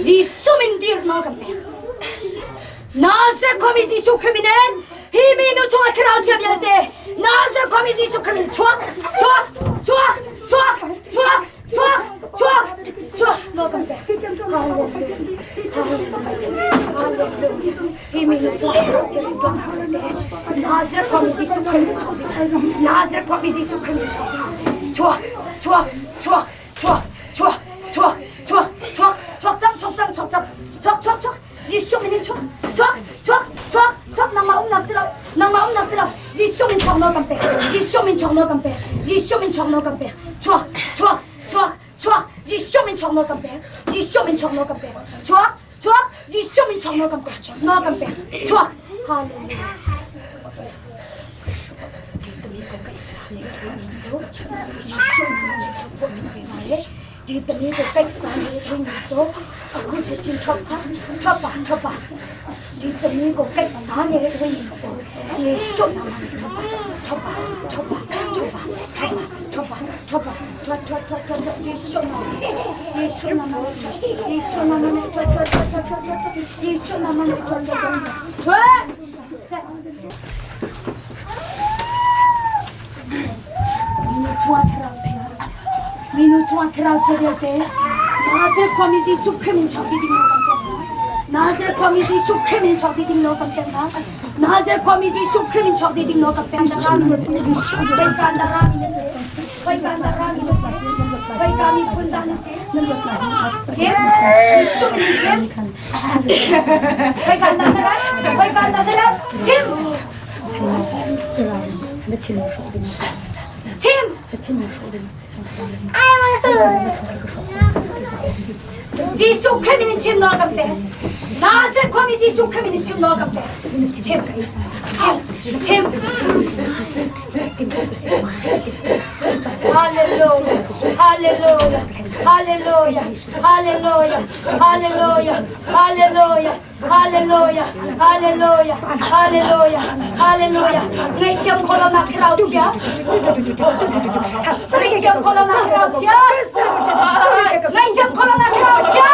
Jesuh min dir nawl kan pek. Nazareth khuami Jesuh Khrih min in hi minu chungah thlarau chia vialte Nazareth khuami Jesuh Khrih min chuak chuak chuak chuak chuak chuak chuak chuak nawl kan pek. Hi minu chungah thlarau chia chuak Nazareth khuami Jesuh Khrih min chuak Nazareth khuami Jesuh Khrih min chuak chuak chuak chuak chuak chuak chuak chuak chuak chuak cang chuak cang chuak cang chuak chuak chuak Jesuh min in chuak chuak chuak chuak chuak nangmah umnak si lo nangmah umnak si lo Jesuh min chuak nawl kan pek Jesuh min chuak nawl kan pek Jesuh min chuak nawl kan pek chuak chuak chuak chuak Jesuh min chuak nawl kan pek Jesuh min chuak nawl kan pek chuak chuak Jesuh min chuak nawl kan pek nawl kan pek chuak Hallelujah Minu chungah thlarau chia vialte Nazareth khuami Jesuh Khrih min chuak dih ding nawl kan pek hna. Nazareth khuami Jesuh Khrih min chuak dih ding nawl kan pek hna. Nazareth khuami Jesuh Khrih min chuak dih ding nawl kan pek hna. Khoikan dah rami na si? Khoikan dah rami na si? Khoika miphun dah na si? Chim, Jesuh min chim. Khoikan dah na rat? Khoikan dah na rat? Chim. Chim. Jesuh Khrih min in chim nawl kan pek. Nazareth khuami Jesuh Khrih min in chim nawl kan pek. Chim. Chim. Chim. Hallelujah. Hallelujah. Hallelujah Hallelujah Hallelujah Hallelujah Hallelujah Hallelujah Hallelujah Hallelujah Ngaihthiam khawh lonak thlarau chia Ngaihthiam khawh lonak thlarau chia Ngaihthiam khawh lonak thlarau chia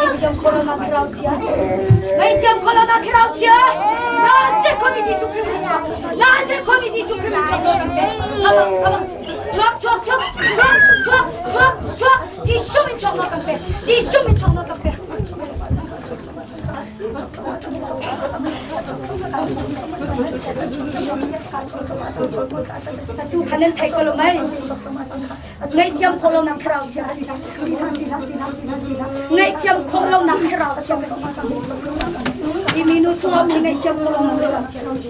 Ngaihthiam khawh lonak thlarau chia. Ngaihthiam khawh lonak thlarau chia. Nazareth khuami Jesuh Khrih min chuak. Nazareth khuami Jesuh Khrih min chuak. Come on, come on. Chuak, chuak, chuak, chuak, chuak, chuak, chuak. Jesuh min chuak na kan pe. Jesuh min chuak na kan pe. Atu khan nan thei ko lo mei. Ngaihthiam khawh lonak thlarau chia ka si. Ngaihthiam khawh lonak thlarau chia ka si. Hi minu chungah mi ngaihthiam khawh lonak thlarau chia si.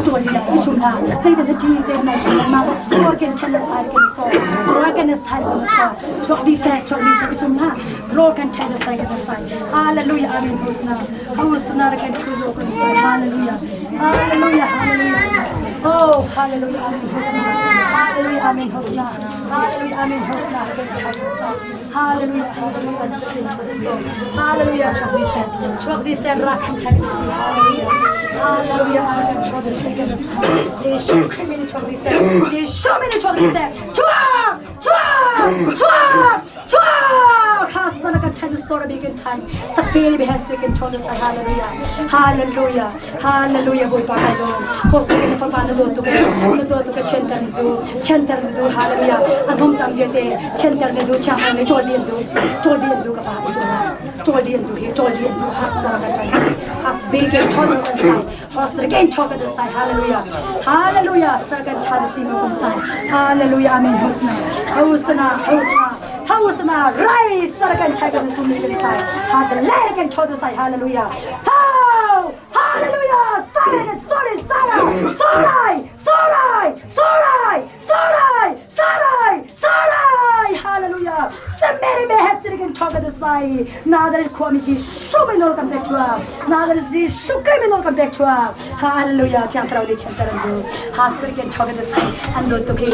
ṭawl lila i sum hna. Zeidah na ṭih, zeidah na sum lengmang? Roken ṭhen na sai kan so. Roken na sai kan so. Chuak dih seh, chuak dih seh i sum hlah. Roken ṭhen na sai kan sai. Hallelujah, amen. Hosana, hosana kan ṭhu ro kan sai. Hallelujah, hallelujah, hallelujah. Oh, hallelujah, amen. Hosana, hallelujah, amen. Hosana, hallelujah, amen. Hosana, kan ṭhen na sai. Hallelujah, hallelujah, hallelujah, chuak dih seh, chuak dih seh, ra kan ṭhen na sai. Hallelujah, hallelujah, amen. Chuak dih seh, kan sai. Jesuh Khrih min chuak dih seh, Jesuh min chuak dih seh. Chuak, chuak, chuak, chuak. Khasana kan ṭhen sora bi kan ṭhan. Saperi behas kan ṭhon sa hallelujah, hallelujah, hallelujah. Bawipa kai lawm. Hosta kan fapa na dawt tuk, na dawt tuk chianter na du, chianter na du. Hallelujah. An hom tam vialte chianter na du, chiang ne ṭawl di an du, ṭawl di an du ka pa sura. Ṭawl di an du hi, ṭawl di an du. Hasara kan ṭhan. Has be kan ṭhon kan sai. Has kan ṭhon kan sai. Hallelujah. Hallelujah. Sa kan ṭhan si mo kan sai. Hallelujah. Amen. Hosana. Hosana. Hosana. Hosana. Rai sara kan ṭhan kan sumi kan sai. Ha the le kan ṭhon sai. Hallelujah. How Hallelujah! Sare, sore, sara, sorai, sorai, sorai, sorai, sarai, sarai. Hallelujah! Samere me hetsirikin thoka de sai. Nadar khuami ji shume nol kan pek chua. Nadar ji shukre me nol kan pek chua. Hallelujah! Thiang thlarau ni chan du. Hasirikin thoka de sai. An do to khi,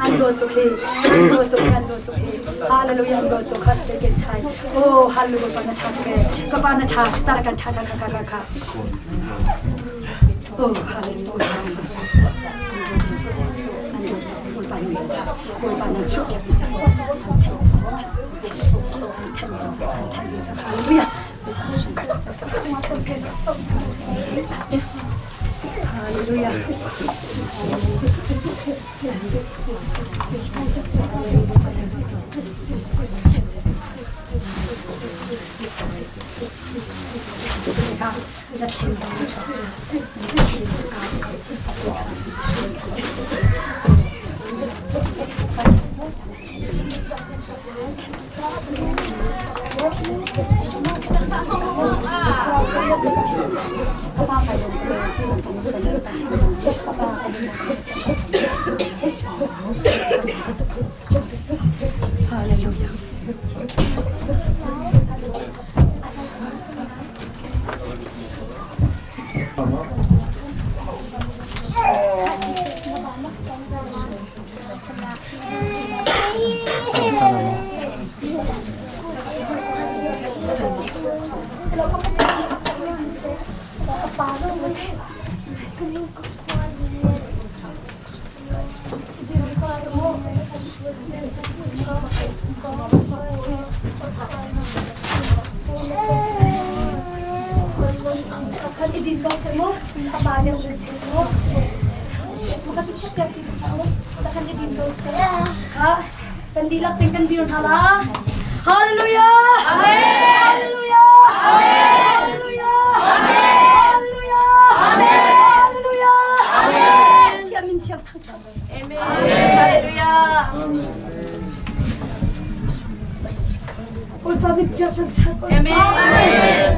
an do to khi, an do to khi, an do to khi. Hallelujah! An do to khasirikin thai. Oh, hallelujah! Pa na tha ke. Ka pa na tha, star kan tha kha kha kha kha. Oh, hallelujah. Bawipa nan chuah piak mi cang. Hallelujah. Hallelujah. Hallelujah. Kan i din ko seh mu, a pa deuh na si mu. Maka cu check piak ti mu. Kan i din ko seh. Ha, kan dihlak tein kan dir hna la. Hallelujah! Amen! Hallelujah! Amen! Hallelujah! Amen! Hallelujah! Amen! Hallelujah! Amen! Thiam in thiam thang ṭha Amen. Hallelujah. Bawipa min thiam thang ṭha Amen.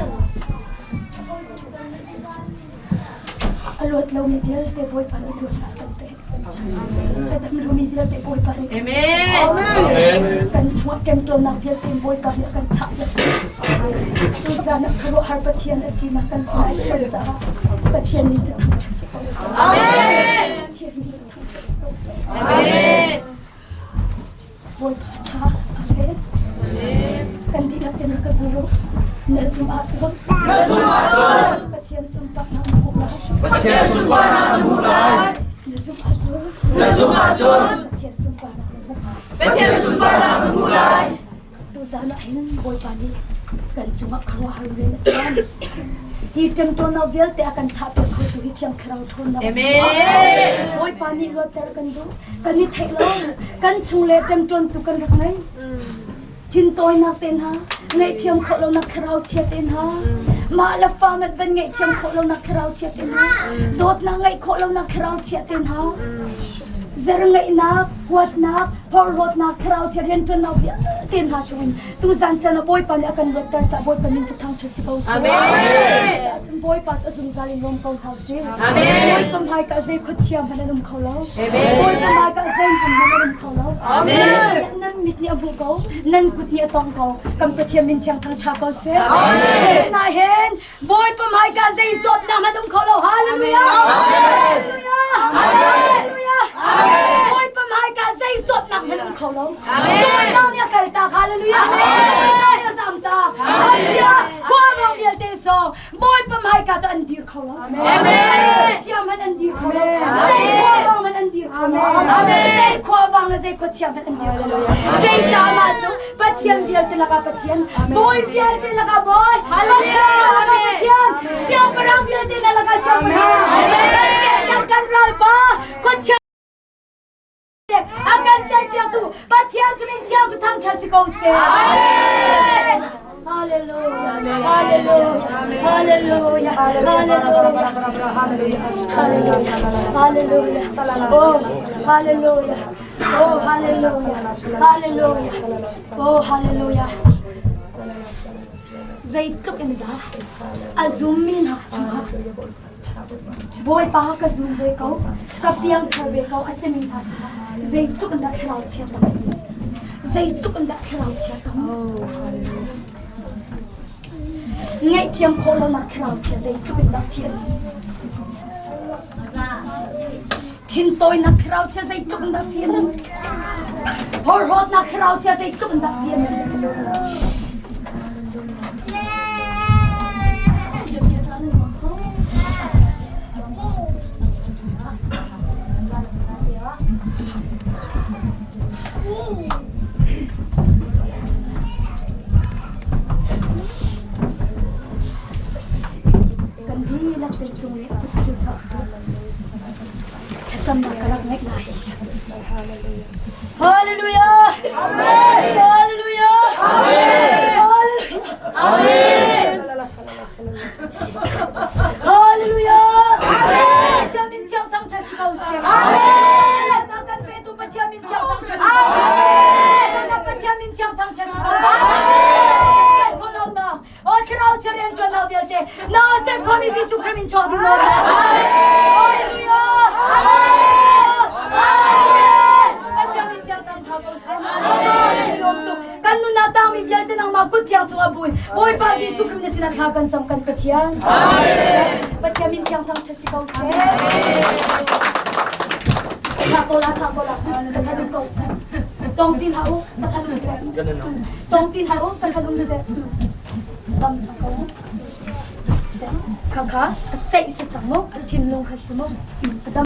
A luat lomi vialte Bawipa nih luatnak kan pek. Thadam lomi vialte Bawipa nih Amen. Kan chungah ṭemṭawnnak vialte Bawipa nih a kan chah piak. Tuzaan ah khuaruahhar Pathian a sinak kan sinah i hran caah Pathian min cu thangṭhat si ko seh. Amen. Pathian min cu thangṭhat si ko seh. Amen. Bawipa ṭha. Amen. Kan dihlak tein rak ka zul u. Na zum ahcun Na zum ahcun Pathian sunparnak na hmuh lai. Pathian sunparnak na hmuh lai. Na zum ahcun Na zum ahcun Pathian sunparnak na hmuh lai. Pathian sunparnak na hmuh lai. Tuzaan ah hin Bawipa nih kan cungah khuaruahhar rian a ṭuan. Hi ṭemṭawnnak vialte a kan chahpiak khotu hi Thiang Thlarau ṭhawnnak a si. Bawipa nih luatter kan duh. Kan i theih lo. Kan chung le ṭemṭawntu kan rak ngei. Thintawinak te hna, ngaihthiam khawh lonak thlarau chia te hna, mah le fa mat van ngaihthiam khawh lonak thlarau chia te hna, dawtnak ngeih khawh lonak thlarau chia te hna. Zerngaihnak, huatnak, porhlawtnak, thlarau chia rianṭuannak vialte hna chungin tuzan caan ah Bawipa nih a kan luatter caah Bawipa min cu thangṭhat si ko seh. Amen. Cun Bawipa cu a zungzal in lawm ko hna usih. Amen. Bawipa hmaika zei khuachia hmanh an um kho lo. Bawipa hmaika zei hmanh an um kho lo. Amen. Nan mit nih a hmuh ko, nan kut nih a tong ko. Kan Pathian min thiang thangṭha ko seh. Amen. Na hen Bawipa hmaika zei zawtnak hmanh um kho lo. Hallelujah. Hallelujah. Hallelujah. Bawipa hmaika zei zawtnak hmanh um kho lo. Zawtnak nih a kaltak. Hallelujah. Zawtnak nih a zamtak. Khuachia, khuavang vialte zong Bawipa hmaika cu an dir kho lo. Amen. Khuachia hmanh an dir kho lo. Zei khuavang hmanh an dir kho lo. Zei khuavang le zei khuachia hmanh an dir kho lo. Zei caah mah cu Pathian vialte lakah Pathian, Bawi vialte lakah Bawi, Pathian lakah Pathian, Siangpahrang vialte na lakah Siangpahrang, kan Satan kan ralpa, khuachia a kan teipiaktu Pathian cu min thiang cu thangṭhat si ko seh. Hallelujah. Hallelujah. Hallelujah. Hallelujah. Hallelujah. Hallelujah. Oh, hallelujah. Oh, hallelujah. Hallelujah. Oh, hallelujah. Zeitluk in dah a zummi hna cungah Bawipa ka zum ve ko, ka piangthar ve ko a timi hna sinah zeitluk in dah thlarau chia tam si. Zeitluk in dah thlarau chia tam. Ngaihthiam khawh lonak thlarau chia zeitluk in dah fial. Thintawinak thlarau chia zeitluk in dah fial. Porhlawtnak thlarau chia zeitluk in dah fial. Kan dihlak te cung i a kut thil hlah seh. Thlacamnak ka rak ngeih lai. Hallelujah! Amen! Hallelujah! Amen! Amen! Hallelujah! Amen! Pathian min thiang thang ṭha si ko seh. Amen! Na kan petu Pathian min thiang thang ṭha si ko seh. Amen! Na Pathian min thiang thang ṭha si ko seh. Amen! O thlarau chia rianṭuannak vialte na sem khomi Jesuh Khrih min chuak ding nawl. Hallelujah! Amen! Pathian min thiang thang ṭha ko seh. Amen. tuk. Kan nunnak tangmi vialte nangmah kut thiang cungah bui. Bawipa Jesuh Khrih na sinah thla kan cam kan Pathian. Amen. Pathian min thiang thang ṭha si ko seh. Thla ko la, thla ko la. Takhan um ko seh. Tong tin hlah u, takhan um seh. Tong tin hlah u, takhan um seh. Dam cang ko mu. Khakha a seih si cang mu, a thinlung kha si mu.